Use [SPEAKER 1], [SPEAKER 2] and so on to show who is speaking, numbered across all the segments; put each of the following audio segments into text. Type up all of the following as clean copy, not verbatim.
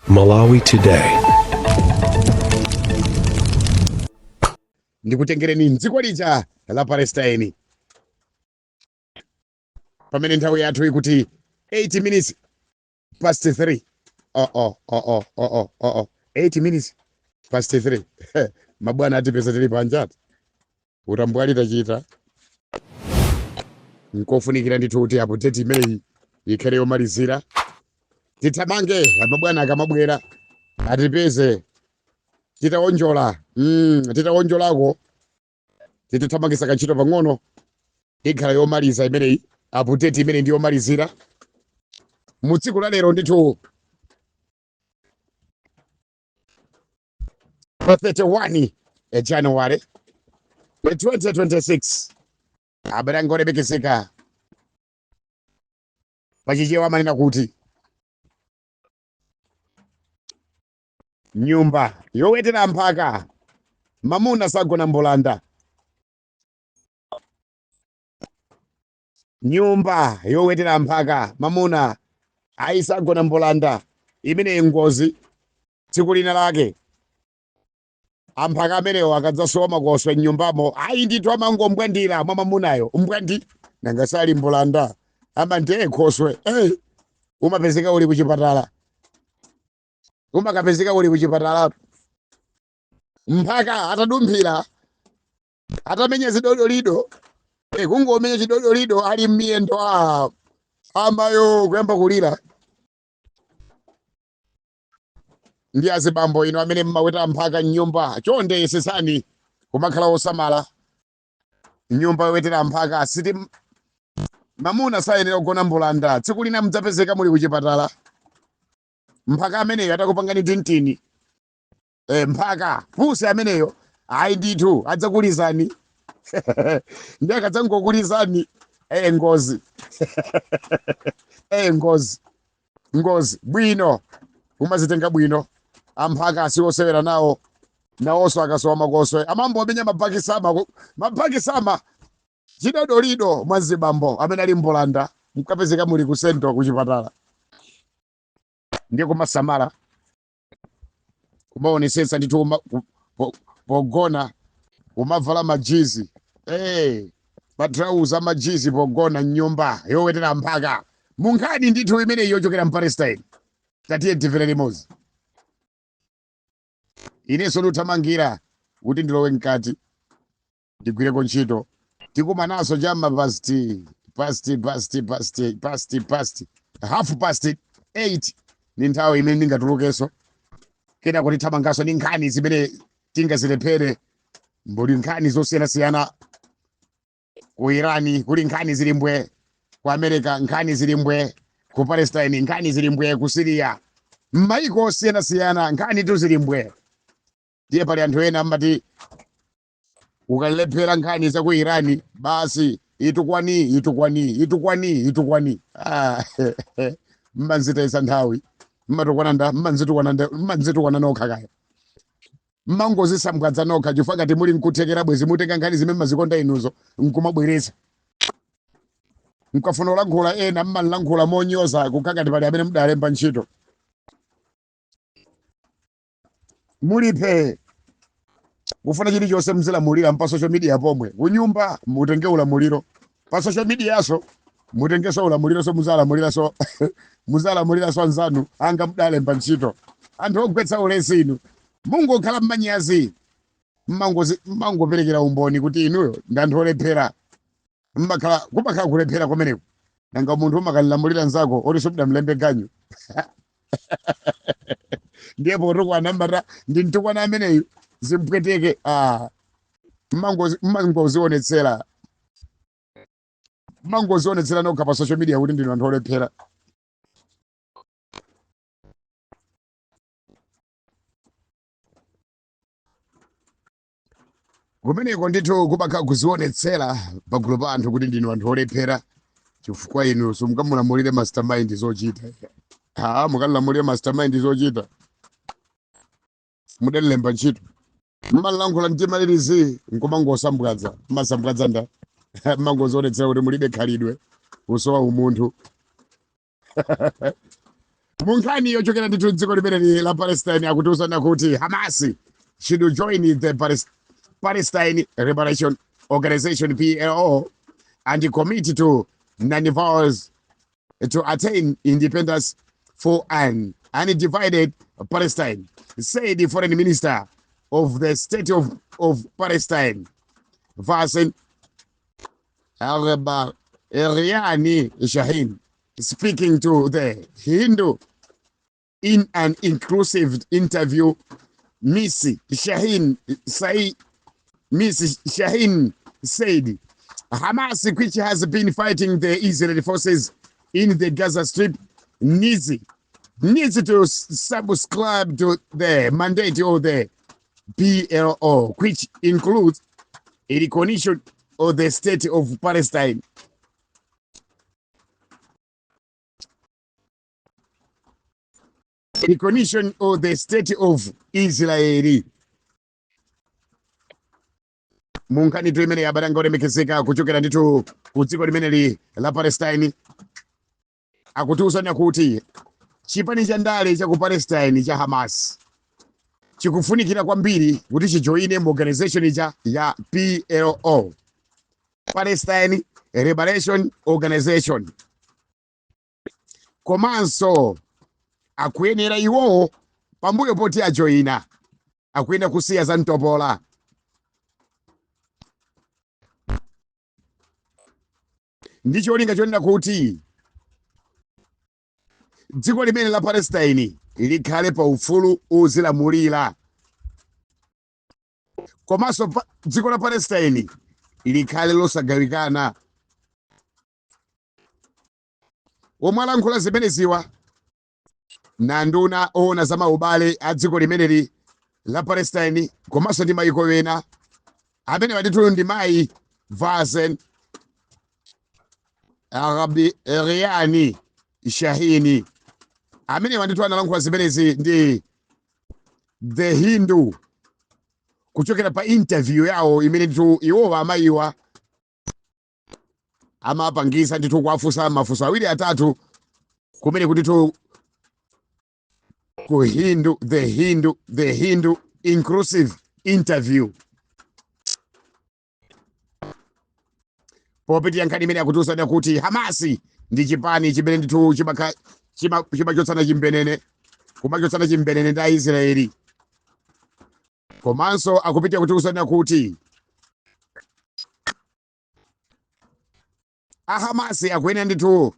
[SPEAKER 1] Malawi Today.
[SPEAKER 2] Ndikutengereni mdziko lija la Palestine pamene nthawi yathu ikuti 8 minutes past 3. Oh, oh, oh, oh, oh, oh, oh, oh. 8 minutes past 3. Mabwana atipeza tili panjatu, utambwali tachita. Nkofunikira ndithu kuti update imeneyi ikhale yomalizira. Tithamange, mabwana akamabwera atipeze titawonjola, titawonjolako, titathamangisa kantchito pang'ono. Ikhala yomaliza imeneyi, update imeneyi ndi yomalizira mu tsiku la lero ndithu pa 31 January 2026. Abale anga olemekezeka, pachichewa amanena kuti nyumba yowetera mphaka mamuna sagona mbulanda. Nyumba yowetera mphaka mamuna ayisagona mbulanda. Imeneyi ngozi. Tsiku lina lake amphaka amenewo akadzasowa makoswe mnyumbamo, ayi ndithu, amangombwandira mwa mamunayo mbwandi, nanga sali mbulanda, amante khoswe. Hey, umapezeka uli kuchipatala, umakapezeka uli kuchipatala mphaka atadumphira, atamenya zidodolido, kungomenya chidodolido ali mmiyendo a amayo kuyamba kulira. Ndi azibambo ino amene mmaweta mphaka mnyumba, chonde yesesani kumakhala osamala. Nyumba yowetera mphaka siti mamuna sayenera kugona mbulanda. Tsiku lina mudzapezeka muli kuchipatala mphaka ameneyo atakupangani tintini. Mphaka pusi ameneyo, ayi ndithu, adzakulizani. Ndi akadzangokulizani, ngozi, ngozi, ngozi. Bwino umazitenga bwino. Amphaka siwosewera nawo. Nawonso akasowa makoswe amambomenya mabakisama, mabakisama chidodolido mwazibambo amene ali mbulanda, mkapezeka muli ku sento kuchipatala. Ndiye kumasamala, kumaonesetsa ndithu, pogona umavala majizi, hey, matrauza majizi pogona mnyumba yowetera mphaka. Munkhani ndithu imeneyi yochokera mpalestine, tatiye timvere limodzi. Inenso ndikuthamangira kuti ndilowe mkati ndigwireko ntchito. Tikumananso chamma past past past past past half past 8, ni nthawi imene ndingatulukenso. Kenako tithamanganso ndi nkhani zimene tingazilephere. Mbuli nkhani zosiyanasiyana. Ku Irani kuli nkhani zili mbwe, ku America nkhani zili mbwe, ku Palestine nkhani zili mbwe, ku Syria, m'mayiko osiyanasiyana nkhani tu zili mbwe. Ndiye pali anthu ena amati ukalephera nkhani za ku Irani basi itukwani, itukwani, itukwani, itukwani. Ah, mmanzitayisa nthawi, mmatukwana nda mmanzitukwana nda mmanzitukwana nokha kaya, mmangozisambwadza nokha, chifukwa ngati muli nkuthekera bwezi mutenga nkhani zimene mmazikonda inuzo nkumabwereza. Mkafuna kulankhula ena mmalankhula monyoza, kukhala ngati pali amene mudalemba ntchito. Muliphe kufuna chilichonse mzilamulira pa social media pomwe kunyumba mutenge ulamuliro pa social media, so mutengeso ulamuliro, so muzalamulira, so muzalamulira, so anzanu anga mudalemba ntchito. Anthu ogwetsa ulesi inu, mungokhala mmanyazi, mmangoperekera umboni kuti inuyo ndi anthu olephera. Mmakhala kumakhala kulephera kumeneko. Nanga munthu umakalilamulira nzako oti sumudamlembe ganyu? Ndiye potukwana mbata ndi mtukwana ameneyu zimpweteke. Ah, mmangozionetsera, mmangozionetsera nokha pa social media kuti ndinu anthu olephera. Kumeneko ndithu kumakhala kuzionetsera pagulu pa anthu kuti ndinu anthu olephera, chifukwa inu simukamulamulire mastermind zochita. Ha, mukalamulire mastermind zochita, mudalilemba ntchito. Mmalankhula mtima lilizi nkumangosambwadza, mmasambwadza nda mmangozionetsera kuti mulibe khalidwe, kusowa umunthu. Munkhani yochokera ndithu dziko limeneli la Palestine, akutiuzana kuti Hamas should join the Palestine Liberation Organization, PLO, and commit to non-violence to attain independence for an undivided Palestine, said the foreign minister of the state of Palestine, Varsen Ryan Shaheen, speaking to the Hindu in an inclusive interview. Miss Shaheen said Hamas, which has been fighting the Israeli forces in the Gaza Strip, needs to subscribe to the mandate of the PLO, which includes a recognition of the state of Palestine. Recognition of the state of Israel. Munkhani tu imene, abale anga olemekezeka, kuchokera ndithu ku dziko limeneli la Palestine, akutiuzani kuti chipani cha ndale cha ku Palestine cha Hamas chikufunikira kwambiri kuti chijoine mu organization ija ya PLO, Palestine Liberation Organization, komanso akuyenera iwowo, pambuyo poti ajoina, akuyenera kusiya za mtopola ndi cholinga chonena kuti dziko limene la Palestine likhale pa ufulu uzilamulira, komanso dziko la Palestine likhale losagawikana. Omwe alankhula zimeneziwa na nduna oona za maubale a dziko limeneli la Palestine komanso ndi mayiko ena, amene watitulu ndi mayi Varsen Ryan Shahini, amene wanditu analankhula zimenezi ndi The Hindu kuchokera pa interview yawo imene ndithu iwowa amayiwa amapangisa ndithu kuwafunsa mafunso awiri atatu kumene kutithu ku Hindu, The Hindu, The Hindu inclusive interview. Popitira nkhani imene, akutiuzana kuti Hamasi ndi chipani chimene ndithu chimachotsana chimbenene, kumachotsana chimbenene ndi Aisraeli. Komanso akupitira kutiuzana kuti ahamasi akuyenera ndithu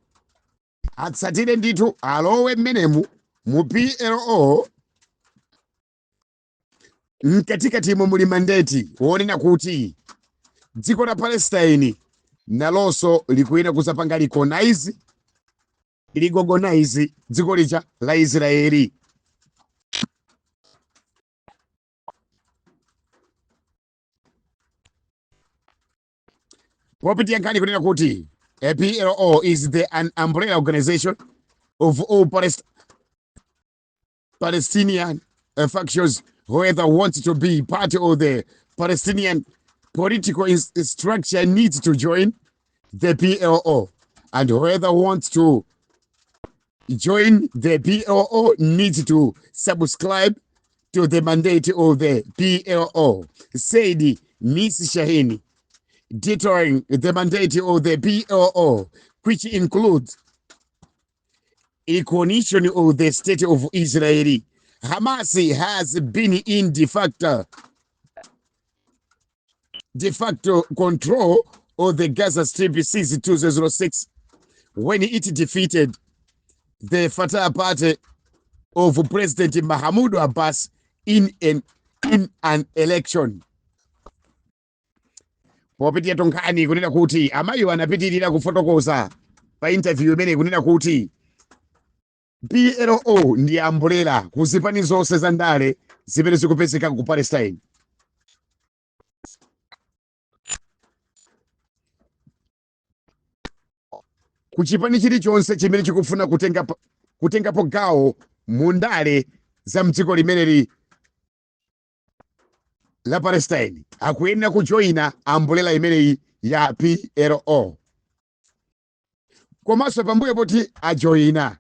[SPEAKER 2] atsatire ndithu, alowe mmenemu mu PLO. Mkatikatimo muli mandate wonena kuti dziko la Palestine nalonso likuyenera kuzapanga recognize dziko lija la Israeli. Popitira nkhani kunena kuti a PLO is the an umbrella organization of all Palestinian factions. Whoever wants to be part of the Palestinian political structure needs to join the PLO, and whoever wants to join the PLO needs to subscribe to the mandate of the PLO, said Ms. Shahini, detailing the mandate of the PLO, which includes recognition of the state of Israel. Hamas has been in de facto control of the Gaza Strip since 2006, when it defeated the Fatah party of President Mahmoud Abbas in an election. Popitira tonkhani kunena kuti amayiwo anapitirira kufotokoza pa interview imene kunena kuti PLO ndi umbrella ku zipani zonse za ndale zimene zikupezeka ku Palestine. Ku chipani chilichonse chimene chikufuna kutengapo gawo mu ndale za mdziko limeneli la Palestine akuyenera kujoyina umbrella imeneyi ya PLO. Komanso pambuyo poti ajoyina,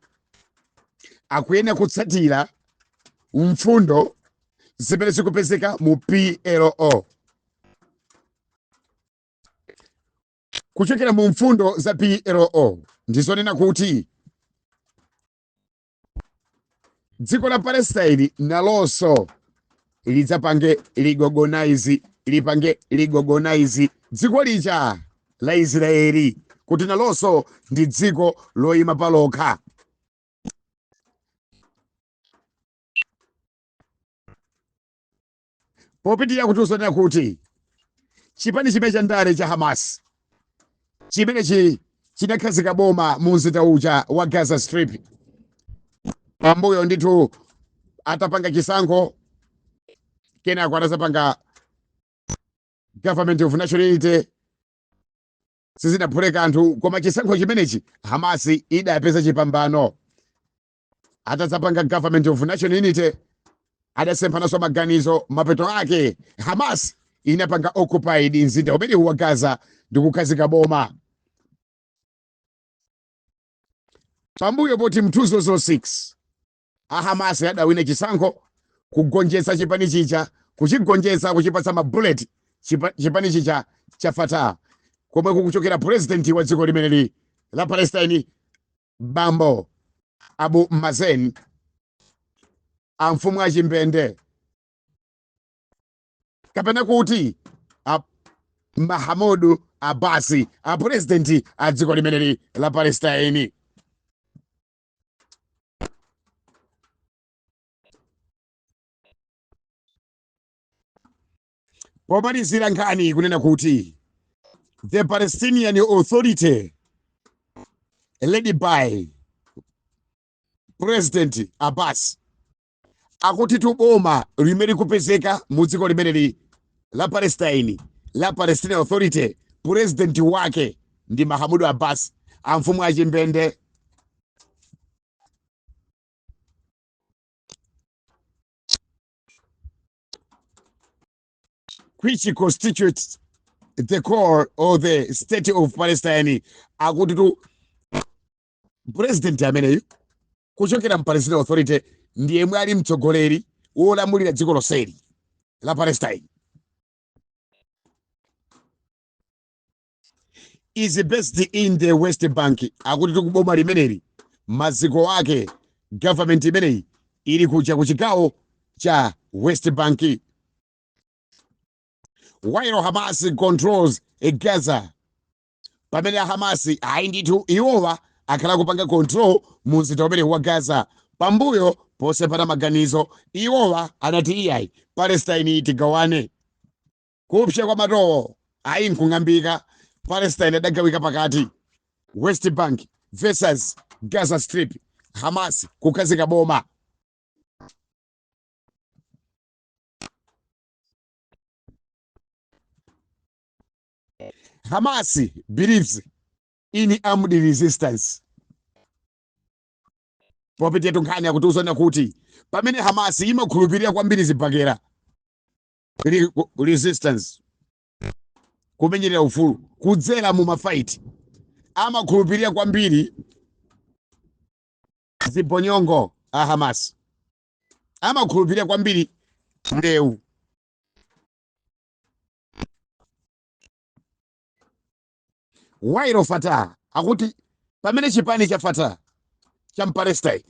[SPEAKER 2] Akuyenera kutsatira mfundo zimene zikupezeka mu PLO. Kuchokera mu mfundo za PLO ndizonena kuti dziko la Palestine nalonso lidzapange recognize, lipange recognize dziko lija la Israeli kuti nalonso ndi dziko loyima palokha. Popitirira kutiuzanena kuti chipani chimene cha ndale cha Hamas chimenechi chinakhazika boma mu mzinda uja wa Gaza Strip pambuyo ndithu atapanga chisankho, kenako atazapanga government of national unity, sizinaphule kanthu, koma chisankho chimenechi Hamas idapeza chipambano. Atadzapanga government of national unity adasemphanaso maganizo, mapeto ake Hamas inapanga occupied mzinda umenewu wa Gaza ndi kukhazika boma. Pambuyo poti mu 2006 a Hamas adawina chisankho kugonjetsa chipani chija, kuchigonjetsa, kuchipatsa mabullet chipani chija cha Fatah, komwe kukuchokera president wa dziko limeneli la Palestine, bambo Abu Mazen, a mfumu achimbende, kapena kuti a Mahamudu Abbas, a president a dziko limeneli la Palestine. Pomalizira nkhani kunena kuti the Palestinian Authority led by President Abbas, akuti boma limene likupezeka mu dziko limeneli la Palestine, la Palestinian Authority, president wake ndi Mahmoud Abbas, amfumu achimbende. Which constitutes the core of the state of Palestine. Akuti tu president ameneyu kuchokera mu Palestinian Authority ndi yemwe ali mtsogoleri wolamulira dziko lonseli la Palestine. Is based in the West Bank. Akuti tikuboma limeneli maziko ake, government imeneyi ili kuja ku chigawo cha West Bank, while Hamas controls Gaza. Pamene Hamas, ayi ndithu, iwowa akhala kupanga control mu mzinda umene wa Gaza. Pambuyo posemphana maganizo, iwowa anati iyayi, Palestine tigawane. Kupsa kwa matowo, ayi, nkung'ambika. Palestine adagawika pakati, West Bank versus Gaza Strip, Hamas kukhazika boma. Hamas believes in armed resistance. Popitiriza nkhani akutiuzana kuti pamene Hamas imakhulupirira kwambiri zibakera, resistance, kumenyerera ufulu kudzera mu mafaiti, amakhulupirira kwambiri zibonyongo. A Hamas amakhulupirira kwambiri ndewu. While Fatah, akuti pamene chipani cha Fatah cha Mpalestine,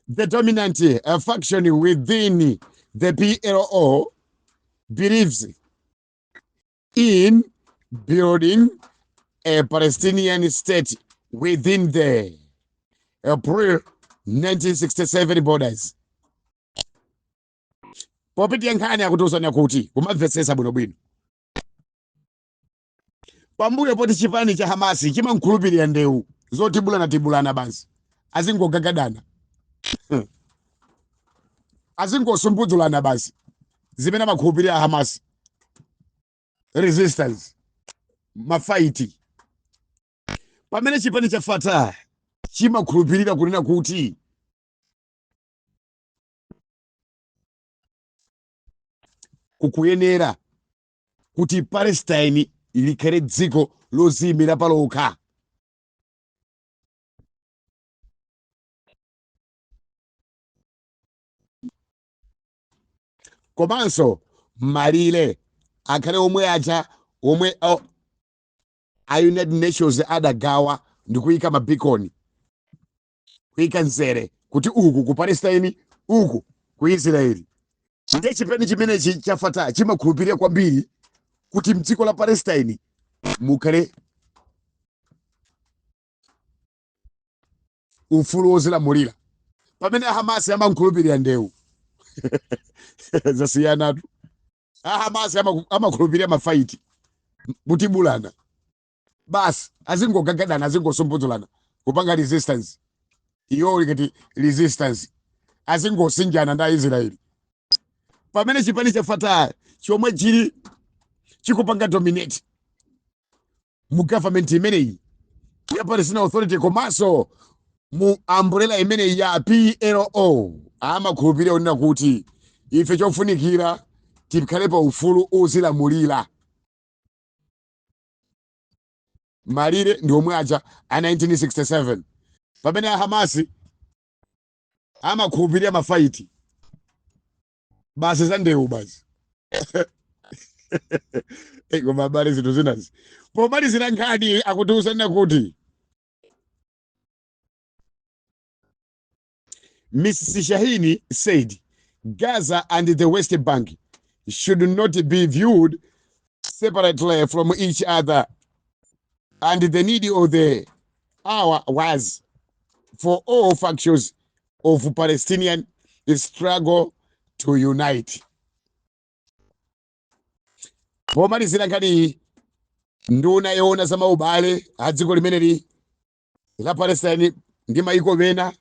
[SPEAKER 2] the dominant faction within the PLO, believes in building a Palestinian state within the April 1967 borders. Popitiriza nkhani akutiuzana kuti kumamvetsetsa bwinobwino, pambuyo poti chipani cha Hamasi chimankhulupirira ndewu zotibulana tibulana basi, azingogagadana, azingosumbudzulana basi, zimene amakhulupirira Hamasi, resistance, mafaiti, pamene chipani cha Fatah chimakhulupirira kunena kuti kukuyenera kuti Palestine likhale dziko loziyimira palokha. Komanso malire akhale omwe aja omwe a United Nations adagawa ndi kuyika mabikoni, kuyika mzere kuti uku ku Palestine, uku ku Israeli. Ndiye chipani chimenechi cha Fatah chimakhulupirira kwambiri kuti mdziko la Palestine mukhale ufulu wozilamulira, pamene Hamas amakhulupirira ndewu. Zasiyanatu. A Hamas amakhulupirira mafaiti, kutibulana basi, azingogagadana, azingosumbudzulana, kupanga resistance. Iyo ikati resistance, azingosinjana ndi Aisraeli, pamene chipani cha Fatah chomwe chili chikupanga dominate mu government imeneyi ya Palestine Authority komanso mu umbrella imeneyi ya PLO, amakhulupirira kunena kuti ife chofunikira tikhale pa ufulu ozilamulira. Malire ndi omwe aja a 1967, pamene a Hamasi amakhulupirira mafaiti basi, za ndewu basi. Koma abale, zinthu zinazi. Pomalizira nkhani akutiuzana kuti Mrs. Shahini said Gaza and the West Bank should not be viewed separately from each other, and the need of the hour was for all factions of Palestinian struggle to unite. Pomalizira nkhani, nduna yoona za maubale a dziko limeneli la Palestine ndi maiko ena,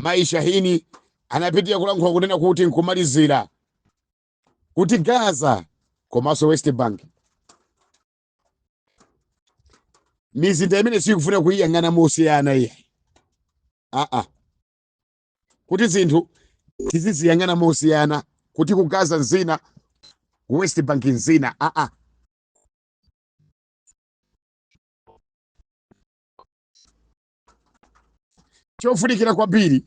[SPEAKER 2] Mayi Shahini, anapitirira kulankhula kunena kuti nkumalizira kuti Gaza komanso West Bank, mizinda imene sikufuna kuiyang'ana mosiyana iye, aa, kuti zinthu tiziziyang'ana mosiyana, kuti ku Gaza nzina, ku West Bank nzina, aa. Chofunikira kwambiri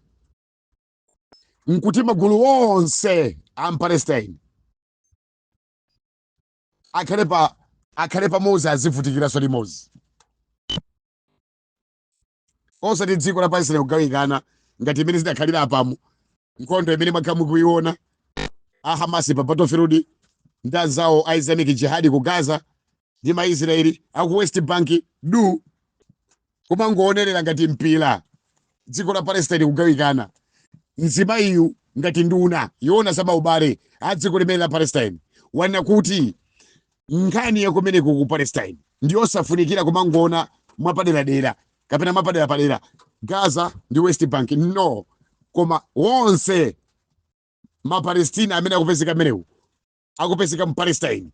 [SPEAKER 2] nkuti magulu onse a Palestine akhale pamodzi, azivutikiranso limodzi, osati dziko la Palestine kugawikana ngati imene zidakhalira apamu, nkhondo imene mwakhala mukuiona, a Hamas pa battlefield ndi anzawo a Islamic Jihad ku Gaza ndi Maisraeli aku West Bank du kumangoonerera ngati mpira, dziko la Palestine kugawikana. Mzimayiyu ngati nduna yoona za maubale a dziko limene la Palestine wanena kuti nkhani yakumeneko ku Palestine ndiyosafunikira kumangoona mwapaderadera kapena mwapaderapadera Gaza ndi West Bank, no, koma wonse Mapalestina amene akupezeka menewu, akupezeka mu Palestine,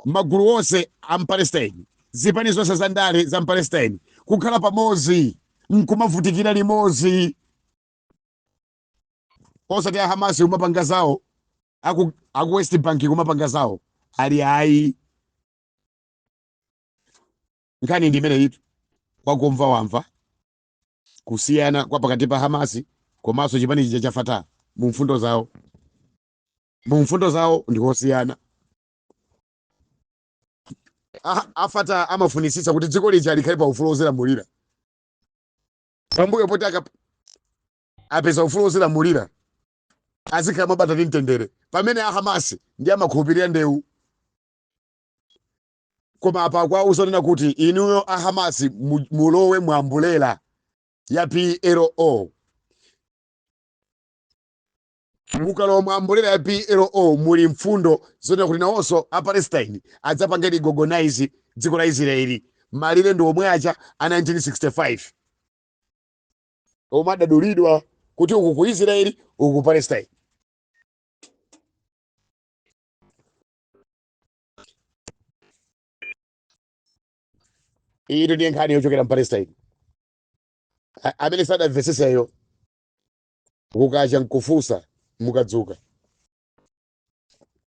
[SPEAKER 2] magulu onse a Mpalestine, zipani zonse za ndale za Mpalestine, kukhala pamodzi nkumavutikira limodzi, osati a Hamas kumapanga zawo, aku West Bank kumapanga zawo. Ali ayi, nkhani ndi imene itu. Kwakumva wamva kusiyana kwa pakati pa Hamas komanso chipani chija cha Fatah mu mfundo zawo, mu mfundo zawo ndikosiyana. A Fatah amafunisisa kuti dziko lija likhale pa ufulu wozilamulira, pambuyo poti apeza ufulu wozilamulira azikhala mwabata ndi mtendere, pamene a Hamas ndi amakhulupirira ndewu. Koma apa kwauza nena kuti inuyo a Hamas mulowe mu umbrella ya PLO. Mukalowa mu umbrella ya PLO muli mfundo zonena kuti nawonso a Palestine adzapange recognize dziko la Israeli, malire ndi omwe aja a 1965 omwe adadulidwa kuti uku ku Israeli, uku ku Palestine. Iyi ndiye nkhani yochokera mu Palestine. Amene sadamveseseyo, kukacha nkufunsa mukadzuka.